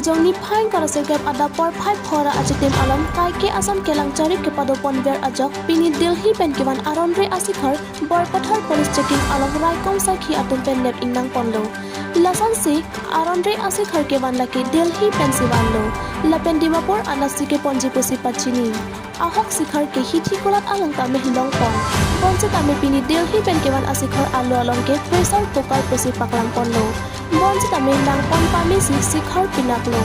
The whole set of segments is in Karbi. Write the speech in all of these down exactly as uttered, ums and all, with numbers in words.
Jongni phai ingkar ra sirkep adap porphai pho ra achitim along kaike Assam kelang chari kepado ponver ajok pini Delhi pen kevan aron-re asikhar Borpathar police checking along raikom sakhi atum pen lep ingnang ponlo. Lasonsi aron-re asikhar kevan lake Delhi pensi vanlo. Lapen Dimapur anatsi keponji pusi pachini. Ahok sikhar ke hithi kulat along tame long pon. Bonsitame pini Delhi pen kevan asikhar alo along ke pressure cooker pusi paklang ponlo. Bonsitame nang pon pamesi sikhar pinaklo.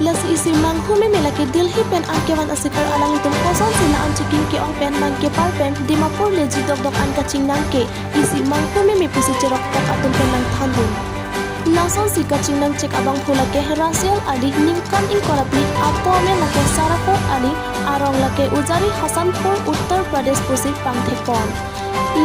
Lasi isi manghu meme lake Delhi pen an kevan asikhar alanglitum kosonsi la-an checking ke-ong pen nang kepar pen Dimapur leji dokdok an kachingnang ke isi manghu meme pusi cheroktok atum pen nang thandun. Lasonsi kachingnang check abangphu lake Rasil Ali ningkan ingkoi ra phli, apo amen lake Sarako Ali, arong lake Ujari Hasanpur, Uttar Pradesh pusi pangthek pon.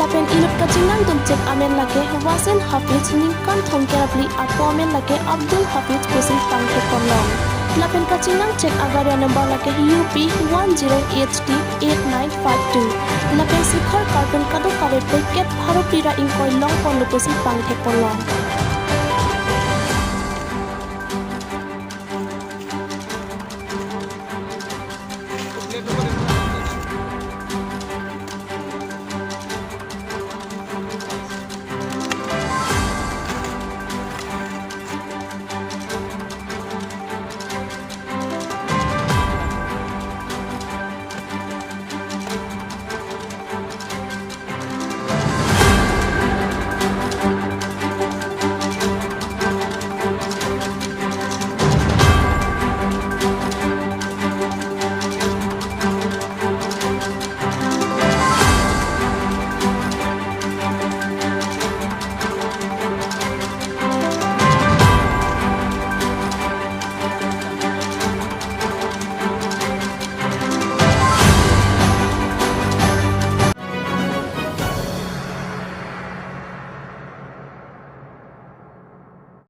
Lapen inut kachingnangdun check amen lake Wasin Hafiz ningkan thomkep ra phli, apo amen lake Abdul Hafiz pusi pangthek ponlong. Lapen kachingnang check agari anumber lake U P one zero H T eight nine five two. Lapen sikhar carton kadokave packet pharo phli ra ingkoi long ponlo pusi pangthek ponlong.